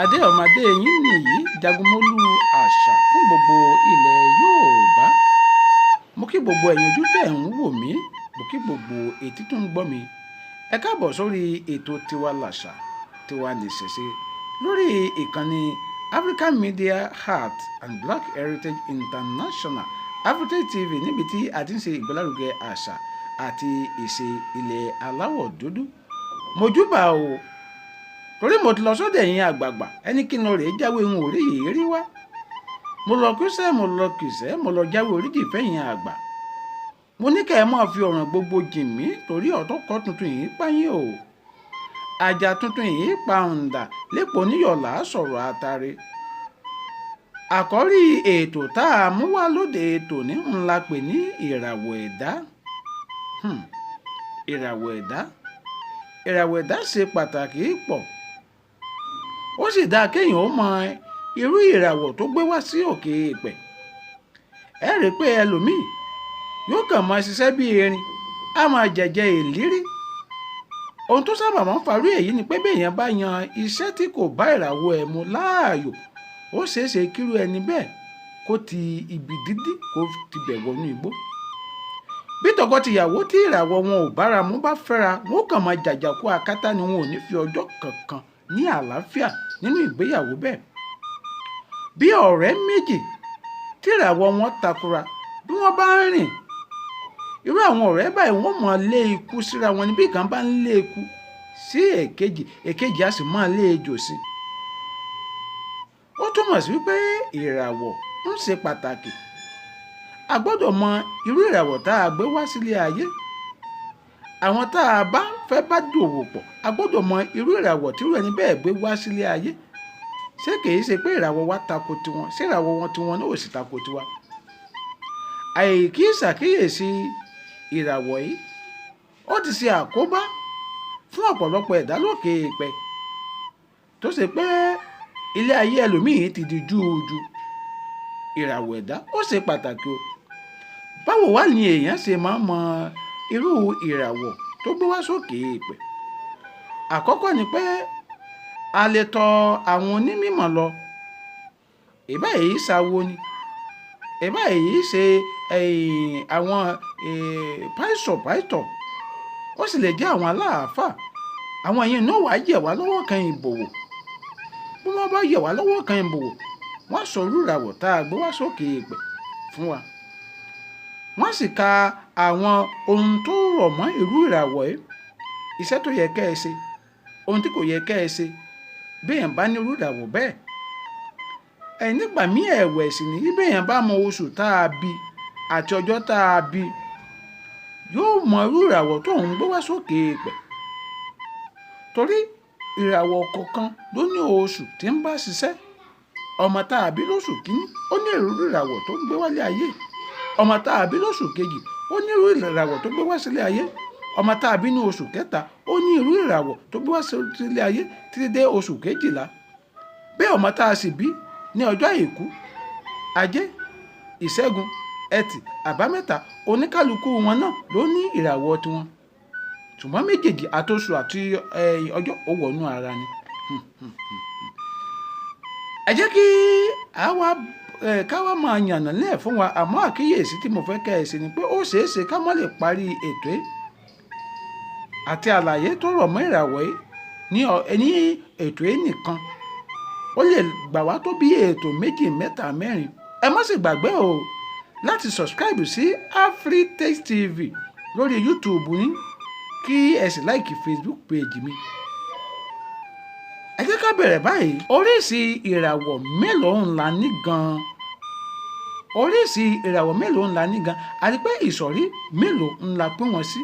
Adé ọmọdé yín nìyí, Jagunmólú àṣà fún gbogbo ilẹ̀ Yorùbá. Mo kí gbogbo ẹ̀yin ojú tẹ̀ ń wò mí, mo kí gbogbo etí tó ń gbọ́ mi. Ẹ káàbọ̀ sórí ètò Tiwa Làṣà, Tiwa Nìṣẹ̀ṣe lórí ìkànnì African Media Art and Black Heritage International, Afritage TV, níbi tí a ti ń ṣe ìgbélárugẹ àṣà àti ìṣe ilẹ̀ aláwọ̀ dúdú. Mojúbà o, torí mo ti lọ sọ́dọ̀ ẹ̀yin àgbààgbà, ẹni kí n lọ rèé jáwé ń orí yìí rí wá. Mo lọ kúṣẹ́, mo lọ kìṣẹ́, mo lọ jáwé oríjì fẹ̀yìn àgbà. Mo ní kẹ́ ẹ máa fi ọ̀ràn gbogbo jì mí, torí ọ̀tọ́kọ́ tuntun yìí páyín o. Àjà tuntun yìí pa ǹdà lẹ́pọ̀ níyọ̀lá sọ̀rọ̀ àtàrẹ. Àkọ́rí ètò tá a mú wá lóde tòní ńlá pè ní ìràwọ̀ ẹ̀dá. Ìràwọ̀ ẹ̀dá. Ìràwọ̀ ẹ̀dá ṣe pàtàkì pọ̀. Ó sì dáa kéèyàn ó mọ irú ìràwọ̀ tó gbé wá sí òkè èèpẹ̀. Ẹ rí i pé ẹlòmíì yóò kàn máa ṣiṣẹ́ bí erin, á máa jẹ̀jẹ̀ ìlírí. Ohun tó sábà máa ń farú èyí ni pé béèyàn bá yan iṣẹ́ tí kò bá ìràwọ̀ ẹ̀ mu láàyò, ó ṣeé ṣe kírú ẹni bẹ́ẹ̀ kó ti ibi dídí kó ti bẹ̀ wọnú igbó. Bí tọkọtìyàwó tí ìràwọ̀ wọn ò bára mu bá fẹ́ra, wọn ó kàn máa jàjàkú akátá ni, wọn ò ní fi ọjọ́ kankan ní àlàáfíà nínú ìgbéyàwó bẹ́ẹ̀. Bí ọ̀rẹ́ méjì tí ìràwọ̀ wọn takora, bí wọ́n bá ń rìn, irú àwọn ọ̀rẹ́ báyìí wọ́n máa lé ikú síra wọn ni. Bí kan bá ń lé ikú sí èkejì, èkejì á sì máa lé ejò sí. Ó túmọ̀ sí wípé ìràwọ̀ ń ṣe pàtàkì. A gbọ́dọ̀ mọ irú ìràwọ̀ tá a gbé wá sílé ayé. Àwọn tá a bá fẹ́ bá dòwò pọ̀, a gbọ́dọ̀ mọ irú ìràwọ̀ tí irú ẹni bẹ́ẹ̀ gbé wá sílé ayé. Ṣé kìí ṣe pé ìràwọ̀ wa tako tiwọn? Ṣé ìràwọ̀ wọn tiwọn náà ò sì tako tiwa? Àìkí ṣàkíyèsí ìràwọ̀ yìí, ó ti ṣe àkóbá fún ọ̀pọ̀lọpọ̀ ẹ̀dá lókè èèpẹ̀, tó ṣe pé ilé ayé ẹlòmíì ti di júùjú. Ìràwọ̀ ẹ̀dá ó ṣe pàtàkì o. Báwo wá ni èèyàn ṣe máa mọ irú ìràwọ̀ tó gbé wá sókè èèpẹ̀? Àkọ́kọ́ ni pé a lè tọ àwọn onímọ̀ lọ. Ìbá èyí ṣàwo ni, ìbá èyí ṣe àwọn pásítọ̀, ó sì lè jẹ́ àwọn aláàfáà. Àwọn yìí náà wá yẹ̀ wá lọ́wọ́ kan ìbòwò. Bí wọ́n bá yẹ̀ wá lọ́wọ́ kan ìbòwò, wọ́n sọ irú ìràwọ̀ tá a gbé wá sókè èèpẹ̀ fún wa. Wọ́n sì ka àwọn ohun tó rọ̀ mọ́ irú ìràwọ̀ yìí, iṣẹ́ tó yẹ kẹ́ ẹ ṣe, ohun tí kò yẹ kẹ́ ẹ ṣe, bí èèyàn bá ní irú ìràwọ̀ bẹ́ẹ̀. Ẹ̀ nígbà mí ẹ̀wẹ̀ sì ni bí èèyàn bá mọ oṣù tá a bí àti ọjọ́ tá a bí, yóò mọ irú ìràwọ̀ tó ń gbé wá sókè èèpẹ̀. Torí ìràwọ̀ kọ̀ọ̀kan ló ní oṣù tí ń bá ṣiṣẹ́. Ọmọ tá a bí lóṣù kìíní, ó ní irú ìràwọ̀ tó ń gbé wálé ayé. Ọmọ tá a bí lóṣù kejì, ó ní irú ìràwọ̀ tó gbé wá sílé ayé. Ọmọ tá a bí ní oṣù kẹta, ó ní irú ìràwọ̀ tó gbé wá sílé ayé títí dé oṣù kejìlá. Bẹ́ẹ̀ ọmọ tá a sì bí ní ọjọ́ àìkú, ajé, ìṣẹ́gun, ẹtì, àbámẹ́ta, oníkálukú wọn náà ló ní ìràwọ̀ tiwọn. Ṣùgbọ́n méjèèjì àtoṣù àti ọjọ́ ó wọnú ara ni. Ẹ jẹ́ kí àwa ká wá máa yànnà lẹ́ẹ̀ fún wa, àmọ́ àkíyèsí tí mo fẹ́ kẹ́ ẹ ṣe ni pé ó ṣeé ṣe ká má lè parí ètò yìí àti àlàyé tó rọ̀ mọ́ ìràwọ̀ yìí ní ètò yìí nìkan. Ó lè gbà wá tó bí ètò méjì, mẹ́ta, mẹ́rin. Ẹ má sì gbàgbé o láti subscribe sí Afritage TV lórí YouTube yín, kí ẹ sì like Facebook page mi. Ẹ jẹ́ ká bẹ̀rẹ̀ báyìí. Oríṣi ìràwọ̀ mélòó ńlá ní gan-an? Oríṣi ìràwọ̀ mélòó ńlá ní gan-an? Àti pé ìsọ̀rí mélòó ńlá pín wọn sí?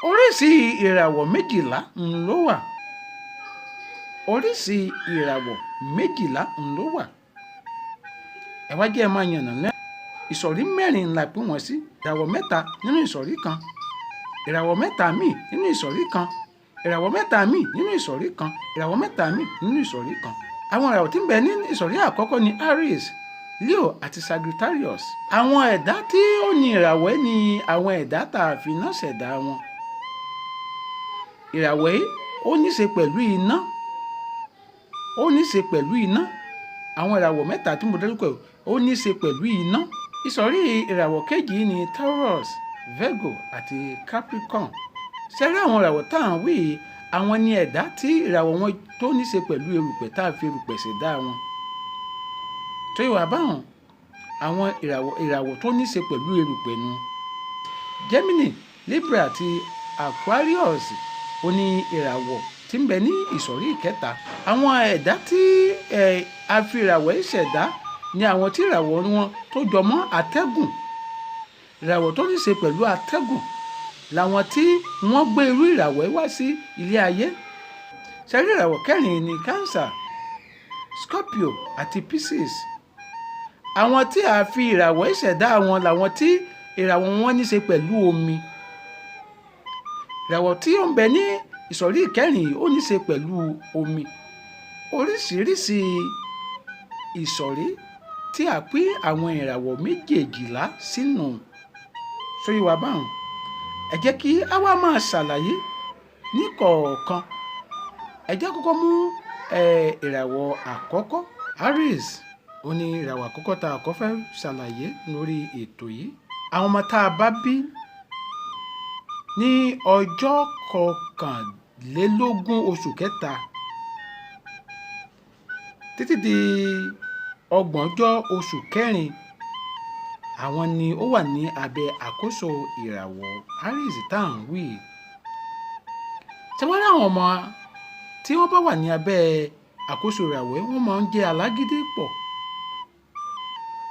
Oríṣi ìràwọ̀ 12 ń ló wà. Oríṣi ìràwọ̀ 12 ń ló wà. Ẹ wá jẹ́ ẹ máa yànnà lẹ́. Ìsọ̀rí mẹ́rin ńlá pín wọn sí. Ìràwọ̀ mẹ́ta nínú ìsọ̀rí kan. Ìràwọ̀ mẹ́ta míì nínú ìsọ̀rí kan. Ìràwọ̀ mẹ́ta míì nínú ìsọ̀rí kan. Ìràwọ̀ mẹ́ta míì nínú ìsọ̀rí kan. Àwọn ìràwọ̀ tí ń bẹ ní ìsọ̀rí àkọ́kọ́ ni Aries, Leo àti Sagittarius. Àwọn ẹ̀dá tí ó ní ìràwọ̀ ni àwọn ẹ̀dá tá a fi iná ṣẹ̀dá wọn. Ìràwọ̀ yìí ó ní í ṣe pẹ̀lú iná. Ó ní í ṣe pẹ̀lú iná. Àwọn ìràwọ̀ mẹ́ta tí mo dárúkọ yìí, ó ní í ṣe pẹ̀lú iná. Ìsọ̀rí ìràwọ̀ kejì ni Taurus, Virgo àti Capricorn. Ṣé rí àwọn ìràwọ̀ tá à ń wí yìí, àwọn ni ẹ̀dá tí ìràwọ̀ wọn tó ní í ṣe pẹ̀lú erùpẹ̀, tá a fi erùpẹ̀ ṣẹ̀dá wọn. Tó yẹ wà báwọn, àwọn ìràwọ̀ tó ní í ṣe pẹ̀lú erùpẹ̀ nu. Gemini, Libra àti Aquarius ó ní ìràwọ̀ tí ń bẹ ní ìsọ̀rí ìkẹta. Àwọn ẹ̀dá tí a fi ìràwọ̀ yìí ṣẹ̀dá ni àwọn tí ìràwọ̀ wọn tó jọ mọ́ atẹ́gùn. Ìràwọ̀ tó ní í ṣe pẹ̀lú atẹ́gùn làwọn tí wọ́n gbé irú ìràwọ̀ yìí wá sí ilé ayé. Ṣé rí ìràwọ̀ kẹrin ni Cancer, Scorpio àti Pisces. Àwọn tí a fi ìràwọ̀ yìí ṣẹ̀dá wọn làwọn tí ìràwọ̀ wọn ní í ṣe pẹ̀lú omi. Ìràwọ̀ tí ó ń bẹ ní ìsọ̀rí ìkẹrin yìí ó ní í ṣe pẹ̀lú omi. Oríṣiríṣi ìsọ̀rí tí a pín àwọn ìràwọ̀ méjèèjìlá sínú. Ṣó yé wa báun? Ẹ jẹ́ kí a wá máa ṣàlàyé ní kọ̀ọ̀kan. Ẹ jẹ́ kọ́kọ́ mú ìràwọ̀ àkọ́kọ́. Aries ó ní ìràwọ̀ àkọ́kọ́ tá a kọ́ fẹ́ ṣàlàyé lórí ètò yìí. Àwọn ọmọ tá a bá bí ní ọjọ́ 21 oṣù kẹta títí di 30 oṣù kẹrin, àwọn ni ó wà ní abẹ́ àkóso ìràwọ̀ Aries tá à ń wí. Ṣé wọ́n rí àwọn ọmọ tí wọ́n bá wà ní abẹ́ àkóso ìràwọ̀ yìí, wọ́n máa ń jẹ́ alágídí pọ̀.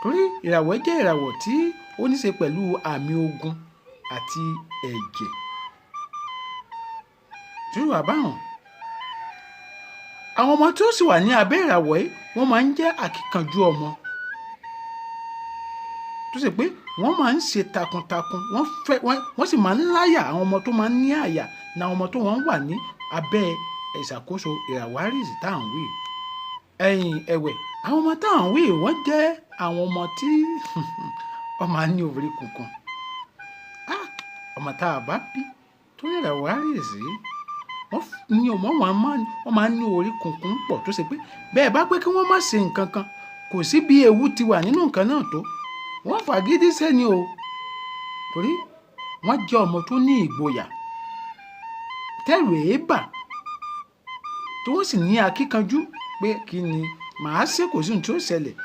Torí ìràwọ̀ yìí jẹ́ ìràwọ̀ tí ó ní í ṣe pẹ̀lú àmì ogun àti ẹ̀jẹ̀. Tí ó wà báun. Àwọn ọmọ tí ó sì wà ní abẹ́ ìràwọ̀ yìí, wọ́n máa ń jẹ́ akíkanjú ọmọ. Tó ṣe pé wọ́n máa ń ṣe takuntakun, wọ́n sì máa ń láyà. Àwọn ọmọ tó máa ń ní àyà ni àwọn ọmọ tó wọ́n wà ní abẹ́ ìṣàkóso ìràwọ̀ Aries tá à ń wí. Ẹ̀yìn ẹ̀wẹ̀, àwọn ọmọ tá à ń wí wọ́n jẹ́ àwọn ọmọ tí wọ́n máa ń ní orí kunkun. Ọmọ tá a bá bí tó ní ìràwọ̀ Aries yìí, ní ọmọ wọn máa ń ní orí kunkun pọ̀, tó ṣe pé bẹ́ẹ̀ bá pé kí wọ́n má ṣe nǹkan kan, kò sí bí ewu ti wà nínú nǹkan náà tó, wọ́n fàgídí sẹ́ni o. Torí wọ́n jẹ́ ọmọ tó ní ìgboyà, tẹ́rù èé bà, tí wọ́n sì ní akíkanjú pé kí ni màá ṣe, kò sí ohun tí ó ṣẹlẹ̀.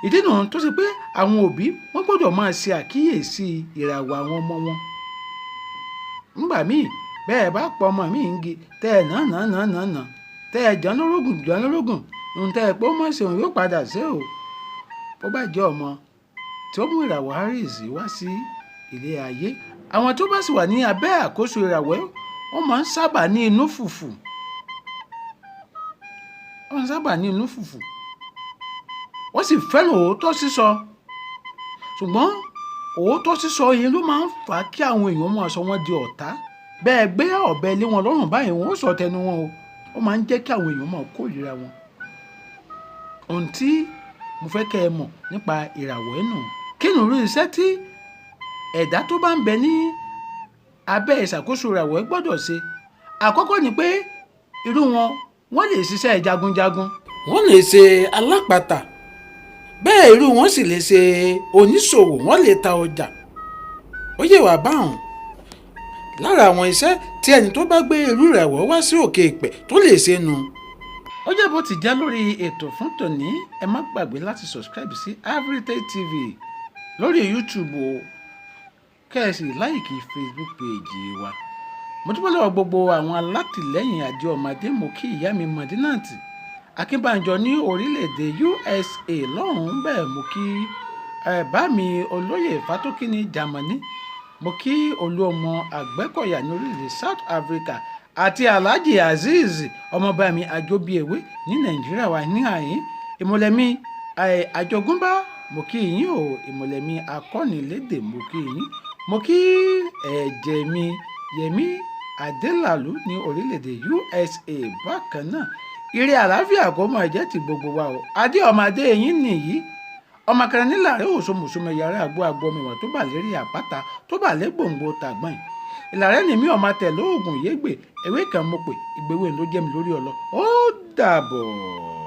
Ìdí nu tó ṣe pé àwọn òbí wọ́n gbọ́dọ̀ máa ṣe àkíyèsí ìràwọ̀ àwọn ọmọ wọn. Nígbà míì bẹ́ẹ̀ bá pọ̀ ọmọ mi ń gi, tẹ́ ẹ̀ nà nà nà nà nà, tẹ́ ẹ̀ jàn lórógùn jàn lórógùn, ohun tẹ́ ẹ pé ó mọ̀ ṣe òun yóò padà ṣe o. Bó bá jẹ́ ọmọ tí ó mú ìràwọ̀ Aries wá sí ilé ayé. Àwọn tó bá sì wà ní abẹ́ àkóso ìràwọ̀ yìí, wọ́n máa ń sábà ní inú fùfù. Wọ́n máa ń sábà ní inú fùfù. Wọ́n sì fẹ́ràn òótọ́ sísọ. Ṣùgbọ́n òótọ́ sísọ yìí ló máa ń fà á kí àwọn èèyàn máa sọ wọ́n di ọ̀tá. Bẹ́ẹ̀ gbé ọ̀bẹ lé wọn lọ́rùn báyìí, wọ́n ó sọ tẹnu wọn o. Ó máa ń jẹ́ kí àwọn èèyàn máa kórìíra wọn. Ohun tí mo fẹ́ kẹ́ ẹ mọ̀ nípa ìràwọ̀ yìí nù. Kí ni irú iṣẹ́ tí ẹ̀dá tó bá ń bẹ ní abẹ́ ìṣàkóso ìràwọ̀ yìí gbọ́dọ̀ ṣe? Àkọ́kọ́ ni pé irú wọn, wọ́n lè ṣiṣẹ́ jagunjagun, wọ́n lè ṣe alápatà, bẹ́ẹ̀ irú wọn sì lè ṣe oníṣòwò, wọ́n lè ta ọjà. Ó yẹ wà báun. Lára àwọn iṣẹ́ tí ẹni tó bá gbé irú ìràwọ̀ wá sí òkè ìpẹ̀ tó lè ṣe nu. Ó jẹ́ bó ti jẹ́ lórí ètò fún tòní. Ẹ má gbàgbé láti subscribe sí Afritage TV lórí YouTube o, kẹ́ ẹ sì like Facebook page wa. Mo dúpẹ́ lọ́wọ́ gbogbo àwọn alátìlẹ́yìn àjọ ọmọdé. Mo kí ìyá mi Madinat Akínbánjọ ní orílẹ̀-èdè USA lọ́hùn-ún. Bẹ́ẹ̀ mo kí bá mi olóyè Fátókì ní Germany. Mo kí Olúọmọ Àgbẹ̀kọ̀yà ní orílẹ̀-èdè South Africa àti Alhaji Azeez ọmọọba mi Àjọbíewé ní Nàìjíríà wa ní àyín. Ìmọ̀lẹ́mí Àjọgúnbá, mo kí yín o. Ìmọ̀lẹ́mí Akọ́nilédè, mo kí yín. Mo kí ẹ̀jẹ̀ mi Yẹmí Adélàlú ní orílẹ̀-èdè USA bákan náà. Ire àlàáfíà kó máa jẹ́ ti gbogbo wa o. Adé ọmọ adé yín nìyí. Ọmọ akẹrẹ nílà rẹ òṣòmùsùmù yàrá àgbo àgbo mìíràn tó bà lérí àpáta tó bà lé gbòǹgbò tàgbọ̀n. Ìlàrẹ́ ni mí ọ̀ma tẹ̀ lóògùn yégbè, ewé kan mo pè, ìgbéwé ló jẹ́ mi lórí ọlọ. Ó dàbọ̀.